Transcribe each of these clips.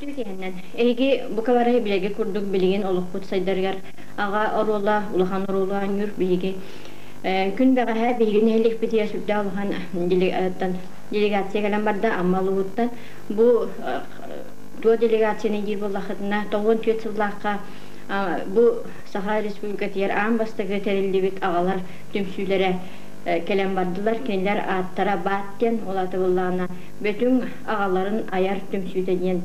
Үтүө киһинэн. Эһиги бука бары билэргэ курдук билигин олохпут сайдарыгар аҕа оруола улахан оруолу оонньуур биһиги. Күн бэҕэһээ биһиги нэһилиэкпитигэр сүрдээх улахан делегация кэлэн барда Амма улууһуттан. Бу туох делегацияны диир буоллаххытына, 94 сыллаахха бу Саха Республикатыгар аан бастакы тэриллибит аҕалар түмсүүлэрэ кэлэн бардылар. Кинилэр ааттара БАТ диэн, ол аата буоллаҕына Бөтүҥ аҕаларын айар түмсүүтэ диэн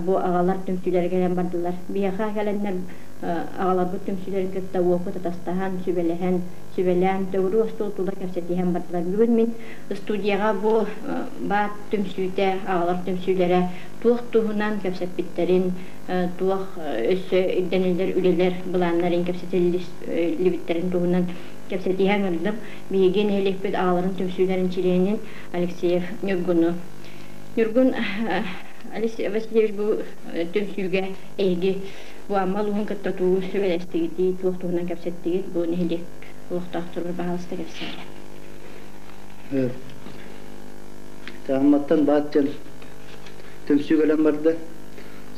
бу аҕалар түмсүүлэрэ кэлэн бардылар. Биһиэхэ кэлэннэр аҕаларбыт түмсүүлэрин кытта уопут атастаһан, сүбэлэһэн, сүбэлээн, төгүрүк остуол тула кэпсэтиһэн бардылар. Бүгүн мин студияҕа бу баат түмсүүтэ, аҕалар түмсүүлэрэ туох туһунан кэпсэппиттэрин, туох өссө ирдэниллэр үлэлэр былааннарын кэпсэтиллибиттэрин туһунан кэпсэтиһэ ыҥырдым. Биһиги нэһилиэкпит аҕаларын түмсүүлэрин чилиэнин Алексеев Ньургуну. Ньургун Алексей Васильевич бу түмсүүгэ эһиги бу Амма улууһун кытта тугу сүбэлэстигитий, туох туһунан кэпсэттигит, бу нэһилиэк олохтоохторугар баһаалыста кэпсээрэ. Амматтан баат диэн түмсүү кэлэн барда.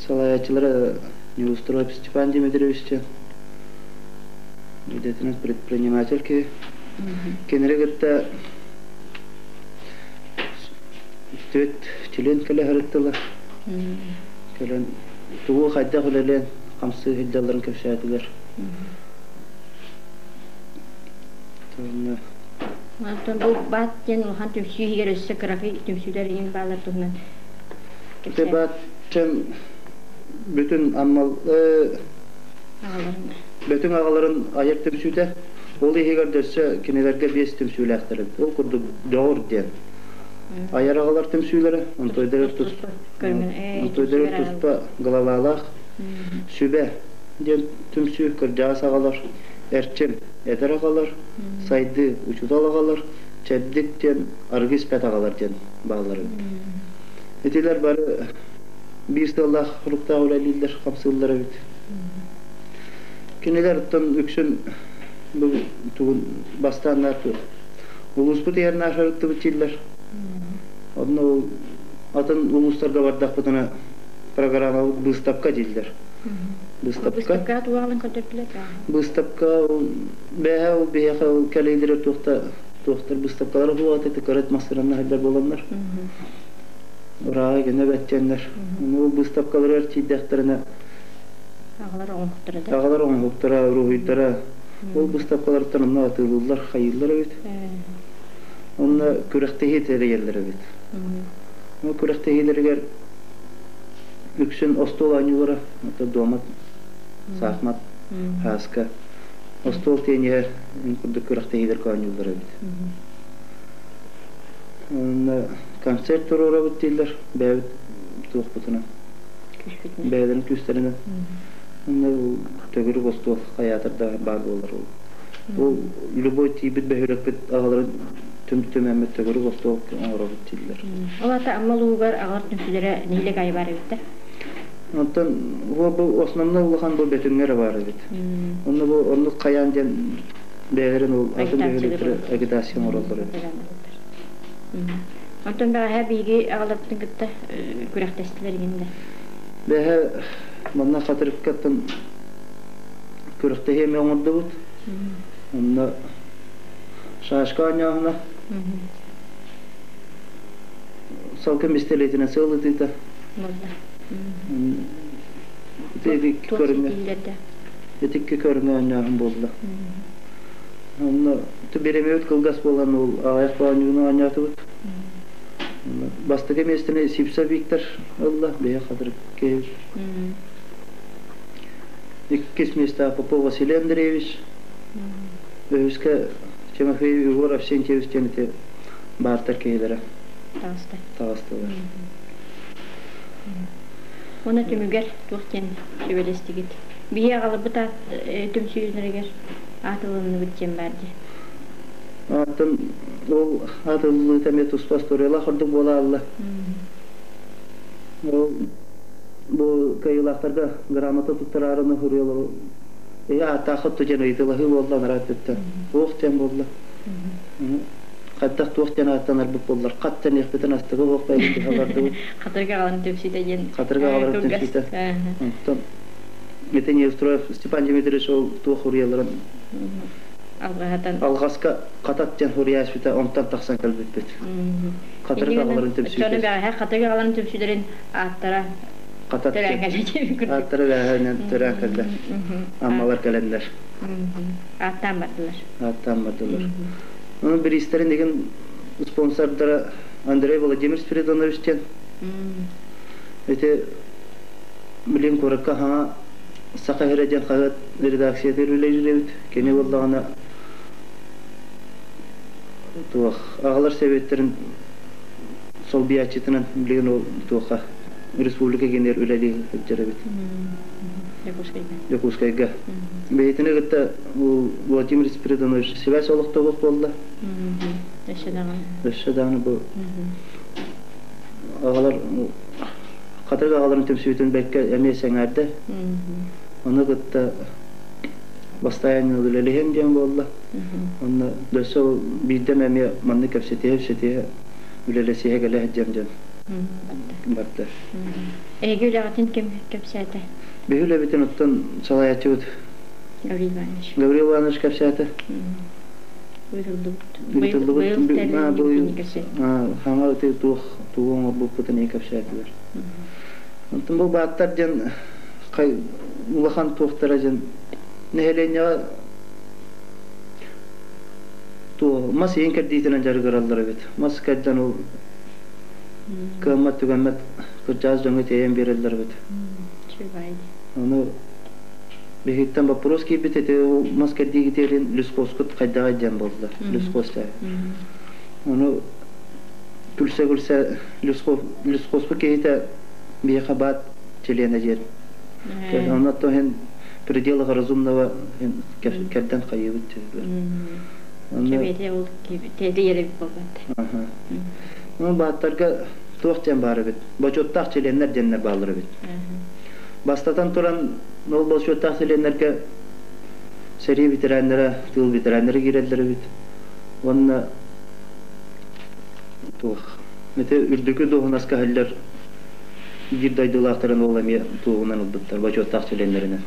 Салайааччылара Неустроев Степан Дмитриевич диэн идэтинэн предприниматель киһи. Кинини кытта Түөрт чилиэн кэлэ сырыттылар. Кэлэн тугу хайдах үлэлээн хамсыы сылдьалларын кэпсээтилэр. Онтон бу баат диэн улахан түмсүү иһигэр өссө кыракый түмсүүлэр иҥин баалар туһунан Ити баатчан бүтүн Аммал Бөтүҥ аҕаларын айар түмсүүтэ, ол иһигэр да өссө кинилэргэ биэс түмсүүлээхтэр эбит. Ол курдук Дьоҕур диэн айар аҕалар түмсүүлэрэ, онтойдору туспа главалаах Сүбэ диэн түмсүү кырдьаҕас аҕалар, Эрчим эдэр аҕалар, Сайдыы учуутал аҕалар, Чэбдик диэн арыгы испэт аҕалар диэн бааллар эбит. Итилэр бары биир сыаллаах соруктаах үлэлииллэр, хамсыыллар эбит. Кинилэр оттон үксүн бу тугун бастааннар улууспут иһэр наашарыттыбыт дииллэр. Онно ол атын улуустарга бардахпытына программабыт быыстапка дииллэр. Быыстапка. Быыстапка туһалын көрдөрдүлэр. Быыстапка ол бэһэ ол биһиэхэ ол кэлэйдэрэ туохта туохтар быыстапкалара буолат ити кырат массыынанна сылдьар буоланнар. Ырааҕы гына бэттиэннэр. Ону быыстапкаларыгар тиийдэхтэринэ Аҕалар оҥоһуктара да? Аҕалар оҥоһуктара, уруһуйдара ол быыстапкаларыттан онно атыылыыллар, хайыыллар эбит. Онно күрэхтэһии тэрийэллэр эбит. Ол күрэхтэһиилэригэр үксүн остуол оонньуулара, дуомат, саахмат, хааска, остуол тиэниһэ курдук күрэхтэһиилэргэ оонньууллар эбит. Онно концерт туруорабыт дииллэр, бэйэбит туохпутунан. Бэйэлэрин күүстэринэн. Онно төгүрүк остуол хайаатар да баар буолар ол. Ол любой тиийбит бөһүөлэкпит аҕаларын түмэммит төгүрүк остуол оҥоробут дииллэр. Ол аата Амма улууһугар аҕалар түмсүүлэрэ нэһилиэк аайы баар эбиттэр. Онтон бу основной улахан бу Бөтүҥҥэ эрэ баар эбит. Онно бу оннук хайаан диэн бэйэлэрин ол атын бөһүөлэктэрэ агитация оҥороллор эбит. Онтон бэҕэһээ биһиги аҕаларбытын кытта күрэхтэстилэр игин да. Бэҕэһээ манна Хатырыккаттан күрэхтэһии эмиэ оҥордубут. Онно шашка оонньооһуна, салгын бистэлиэтинэн сыал ытыыта. Буолла. Ити икки көрүҥэ. Ити икки көрүҥэ оонньооһун буолла. Онно бириэмэбит кылгас буолан ол аҕыйах оонньууну оонньоотубут. Бастакы миэстэни Сипсов Виктор ылла, бэйэ Хатырык киһи. Иккис миэстэ Попов Василий Андреевич. Үһүскэ Тимофей Егор Авсентьевич диэн ити баартар киһилэрэ. Таҕыста. Таҕыстылар. Уонна түмүгэр туох диэн сүбэлэстигит? Биһи аҕаларбыт аат түмсүүлэригэр аат ылынныбыт диэн баар дии. Атын ол аат ыллыыта эмиэ туспа историялаах ордук буола аалла. Ол бу кыайыылаахтарга грамота туттараарыны суруйалар Ээ ааттаах отту диэн ыйытылаһыы буолла анараа өттүттэн. Туох диэн буолла? Хайдах туох диэн ааттанарбыт буоллар, хат тэниэхпитин астыга буолбайбыт дьаһалардыбыт. Хатырга аҕалан түмсүүтэ диэн. Хатырга аҕаларын түмсүүтэ. Онтон Митин Евстроев Степан Дмитриевич ол туох уруйаларын алҕаһатан алҕаска хатат диэн уруйааччыта онтон тахсан кэлбиппит. Хатырык аҕаларын түмсүүтэ. Оччону бэҕэһээ хатырык аҕаларын түмсүүлэрин ааттара хатат ааттара бэҕэһээнэн төрөөн кэллэ. Аммалар кэлэннэр. Ааттаан бардылар. Ааттаан бардылар. Оны бириистэрин деген спонсордара Андрей Владимир Спиридонович диэн. Ити билин куоракка хаҥа Саха сирэ диэн хаһыат редакциятыгар үлэлиир эбит. Кини буоллаҕына туох аҕалар сэбиэттэрин солбуйааччытынан билигин ол туохха республика генер үлэлии сылдьар эбит. Дьокуускайга. Дьокуускайга. Бэйэтини кытта Владимир Спиридонович связь олохтоох буолла. Өссө даҕаны. Өссө даҕаны бу аҕалар хатырык аҕаларын түмсүүтүн бэккэ эмиэ сэҥээрдэ. Ону кытта бастайаанньа үлэлэһиэм диэн буолла. Онно өссө ол биирдэм эмиэ маннык кэпсэтиһэ-кэпсэтиһэ үлэлэсиһэ кэлэ сылдьыам диэн барда. Эһиги үлэҕитин ким кэпсээтэ? Биһи үлэбитин оттон салайааччыбыт Гаврил Иванович. Гаврил Иванович кэпсээтэ. Ыытыллыбыт. Хаҥа ити туох тугу оҥорбуппутун ийэ кэпсээтилэр. Онтон бу бааттар диэн улахан туохтара диэн нэһилиэнньэҕэ туох мас иһин кэрдиитинэн дьарыгыраллар эбит. Мас кэрдэн ол кыаммат түгэммэт кырдьаҕас дьоҥҥо тиэйэн биэрэллэр эбит. Ону биһиттэн боппуруос киирбит ити ол мас кэрдиигитиэрин лесхозкут хайдаҕай диэн буолла. Лесхоз Ону күлсэ-күлсэ лесхозпут киһитэ биһиэхэ баат чилиэнэ диэн. Онно иһин пределах разумного кэрдэн хайыыбыт диэн. Ону бааттарга туох диэн баар эбит? Бочуоттаах чилиэннэр диэннэр бааллар эбит. Бастатан туран, ол бочуоттаах чилиэннэргэ сэрии ветераннара, тыыл ветераннара киирэллэр эбит. Уонна туох ити үрдүкү дуоһунаска иһиллэр биир дойдулаахтарын ол эмиэ туоһунан ылбыттар, бочуоттаах чилиэннэринэн.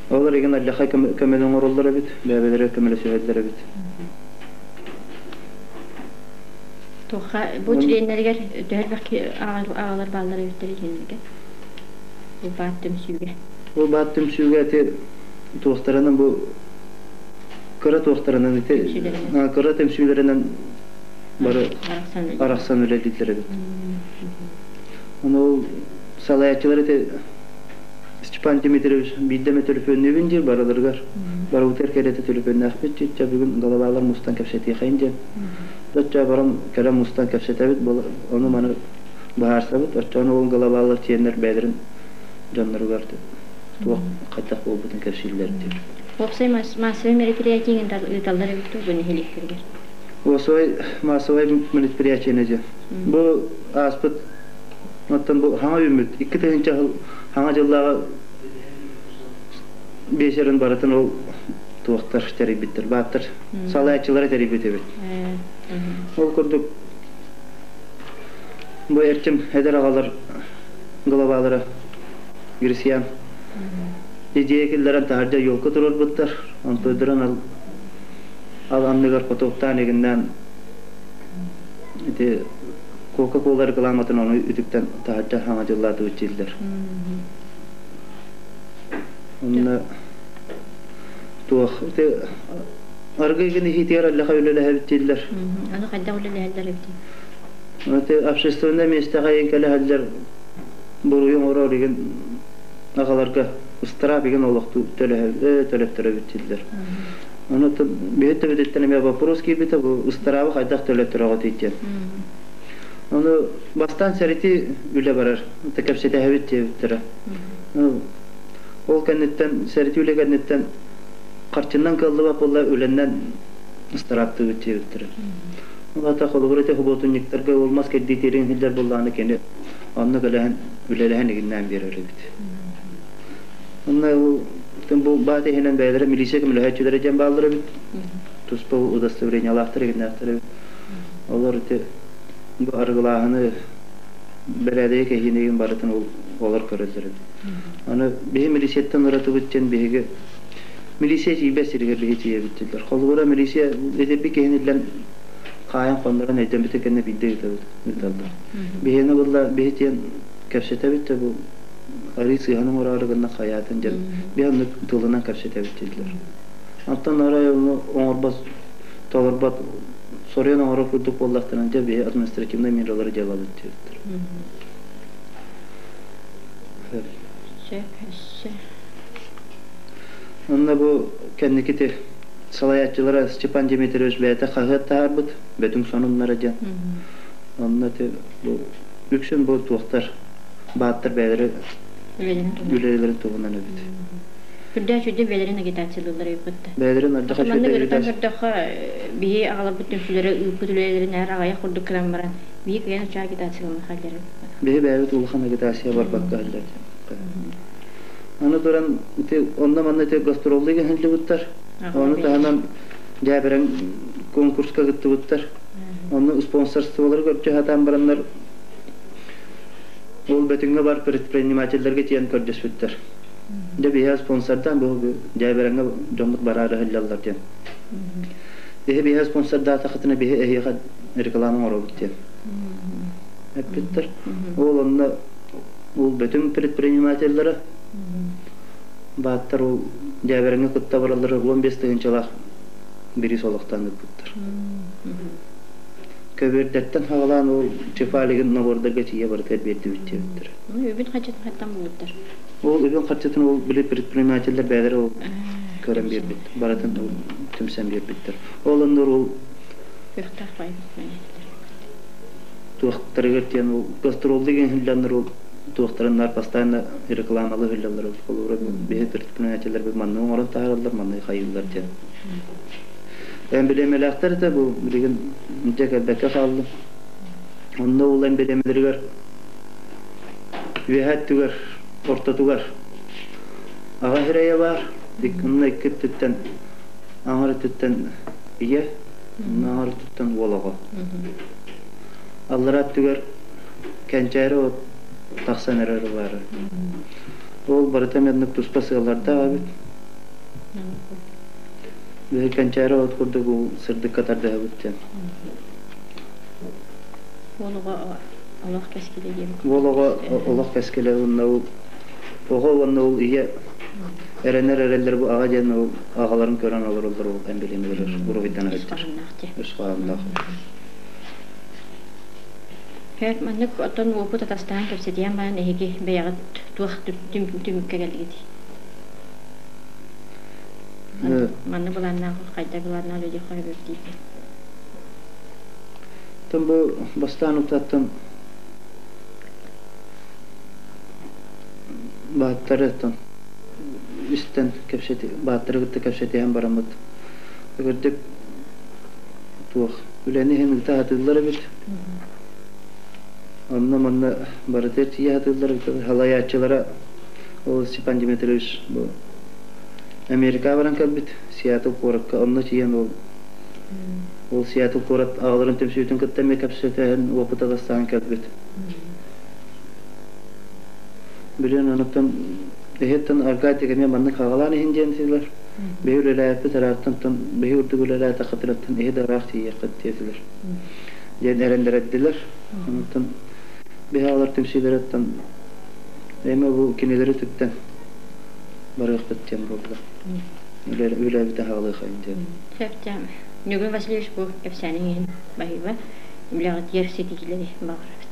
Ол эригин алдьархай көмөнү оҥороллор эбит, бэйэлэрэ көмөлөсүһэллэр эбит. Туохха бу чилиэннэригэр төһө элбэх аҕалар бааллар эбиттэр итиннэргэ? Бу баат түмсүүгэ. Бу баат түмсүүгэ ити туохтарынан бу кыра туохтарынан ити кыра түмсүүлэринэн бары арахсан үлэлииллэр эбит. Ону ол салайааччылар ити Степан Дмитриевич биирдэ эмэ төлөпүөннүүбүн диир барыларыгар. Барыбытыгар кэлэтэ төлөпүөннээхпит диир. Чэ бүгүн головалар мустан кэпсэтиэхэйин диэн. Оччо баран кэлэн мустан кэпсэтэбит, ону маны быһаарсабыт. Оччоҕуна ол головалар тиэннэр бэйэлэрин дьонноругар туох хайдах буолбутун кэпсииллэр диир. Уопсай массовай мероприятие ыыталлар эбит дуу бу нэһилиэктэригэр? Уопсай массовай мероприятиены диэн. Бу ааспыт оттон бу хаҥа үүммүт 2000 сыл хаҥа дьыллааҕы биэсэрин барытын ол туохтар тэрийбиттэр, бааттар салайааччылара тэрийбит эбит. Ол курдук бу эрчим эдэр аҕалар главалара Грисьян идея киллэрэн таһырдьа елка туруорбуттар, онтуйдуран ал, ал анныгар хотуоктаан игиннээн ити Кока-Кола рекламатын ону үтүктэн таһырдьа хаҥа дьыллаатыбыт дииллэр. Онно туох ити аргы игин иһиитигэр аллаха үлэлэһэбит дииллэр. Аны хайдах үлэлэһэллэр эбитий? Ити общественное миэстэҕэ иин кэлэһэллэр буруйу оҥорор игин аҕаларга ыстараап игин олохтуу төлөттөрөбүт дииллэр. Ону биһи төбөтүттэн эмиэ вопрос киирбитэ бу ыстараабы хайдах төлөттөрөҕүтүй диэн. Ону бастаан сэрити үлэ барар, кэпсэтэһэбит диэбиттэрэ. Ол кэнниттэн сэрити үлэ кэнниттэн харчынан кыаллыбат буолла үлэннэн ыстарааптыыбыт диэбиттэрэ. Ол аата холобур ити хубуотунньуктарга ол мас кэрдиитиэрин иһиллэр буоллаҕына кини онно кэлэһэн үлэлэһэн игиннээн биэрэр эбит. Онно ол бу баат иһинэн бэйэлэрэ милиция көмөлөһөөччүлэрэ диэн бааллар эбит. Туспа удостоверениялаахтар игиннээхтэр эбит. Олор ити бу арыгылааһыны бэрээдэги кэһиинигин барытын олор көрөллөр эбит. Аны биһи милициеттэн уратыбыт диэн биһиги милиция тиийбэт сиригэр биһи тиийэбит дииллэр. Холобура милиция итирбит киһини иллэн хаайан хоннорон өйдөммүтүн кэннэ биирдэ ыытабыт ыыталлар. Биһиэнэ булла биһи диэн кэпсэтэбит да бу арыы сыыһаны оҥороору гынна хайаатын диэн биһи оннук тылынан кэпсэтэбит дииллэр. Оттон арай ону оҥорбот толорбот соруйан оҥорор курдук буоллахтарына дьэ биһи административнай мералары дьаһалабыт диэбиттэр. Онно бу кэнникити салайааччылара Степан Дмитриевич бэйэтэ хаһыат таһаарбыт Бөтүҥ сонуннара диэн. Онно ити бу үксүн бу туохтар бааттар бэйэлэрэ үлэлэрин туһунан эбит. Үрдээх үчүгэй бэйэлэрин агитациялыыллар ыыппыттар. Бэйэлэрин ардах Маннык ырытан көрдөххө, биһи аҕаларбыт түмсүүлэрэ ыыппыт үлэлэрин эр аҕыйах курдук гынан баран, биһи кыайан оччо агитацияланан халлар. Биһи бэйэбит улахан агитация барбакка халлар. Аны туран ити онно-манна ити гастроллуу кэһиллибиттэр. Ону таһынан дьээбэрэҥ конкурска кыттыбыттар. Онно спонсорстволары көрдө сатаан бараннар ол Бөтүҥҥэ бар предпринимателлэргэ тиийэн көрдөспүттэр. Дьэ биһиэхэ спонсордаан бу дьээбэрэҥҥэ дьоммут бараары сылдьаллар диэн. Биһи биһиэхэ спонсордаатаххытына биһи эһиэхэ реклама оҥоробут диэн эппиттэр. Ол онно ол Бөтүҥ предпринимателлэрэ бааттар ол дьээбэрэҥҥэ кытта бараллара 15 тыһыынчалаах бириис олохтоон ыыппыттар. Көбүөрдэртэн саҕалаан ол Чефалигин набордарга тиийэ барытыгар биэрдибит диэбиттэр. Үбүн харчытын хантан булбуттар? Ол үбүн харчытын ол били предпринимателлэр бэйэлэрэ ол көрөн биэрбит. Барытын ол түмсэн биэрбиттэр. Ол оннугар ол Кыахтаах туохтарыгар диэн ол гастроллуу иһиллэннэр ол туохтарын наар постоянно рекламалыы иһиллэллэр ол холобура биһи предпринимателлэр манныгы оҥорон таһаараллар манныгы хайыыллар диэн. Эмблемэлээхтэр этэ бу билигин дьэ кэлбэккэ хааллым. Онно ол эмблемэлэригэр үөһээ өттүгэр ортотугар аҕа сирэйэ баар, онно икки өттүттэн аҥар өттүттэн ийэ, онно аҥар өттүттэн уол оҕо. Аллараа өттүгэр кэнчээри от тахсан эрэр баара. Ол барыта маннык туспа сыаллардаах эбит. Биһи кэнчээри от курдук ол сырдыкка тардыһабыт диэн. Уол оҕо олох кэскилэ диэн. Уол оҕо олох кэскилэ уонна ол оҕо уонна ол ийэ эрэнэр эрэллэр бу аҕа диэн ол аҕаларын көрөн олороллор ол эмблемэлэр уруһуйданар эбиттэр. Үс хааннаах. Хэр маннык оттон уопут атастаан кэпсэтиэн баран эһиги бэйэҕит туох түмүккэ кэллигитий? Манны былааннаах хайда былааннаах үлэлиэххэ сөбүй диибин. Тон бу бастаан утаттан бааттары истэн кэпсэти бааттары кытта кэпсэтиһэн бараммыт кырдьык туох үлэни иһин ыыта сатыыллар эбит. Онно манна барыта тиийэ сатыыллар эбит. Халайааччылара ол Степан Дмитриевич бу Америкаҕа баран кэлбит Сиэтл куоракка онно тиийэн ол ол Сиэтл куорат аҕаларын түмсүүтүн кытта эмиэ кэпсэтэн уопут атастаһан кэлбит. Билин онуттан иһиттэн Аркадий эмиэ маннык хаҕалаан иһин диэн этилэр. Биһи үлэлээппит ырааттан биһи үрдүк үлэлээтэххитинэттэн иһи да ыраах тиийиэххит диэтилэр. Диэн эрэннэрэрдилэр. Онуттан биһи аҕалар түмсүүлэриттэн эмэ бу кинилэри түптэн барыахпыт диэн буолла. Үлэбит аһаҕалыахайын диэн. Сөптөөх. Ньургун Васильевич бу кэпсээниҥ иһин баһыыба. Үлэҕитигэр ситиһиилэри баҕарабыт.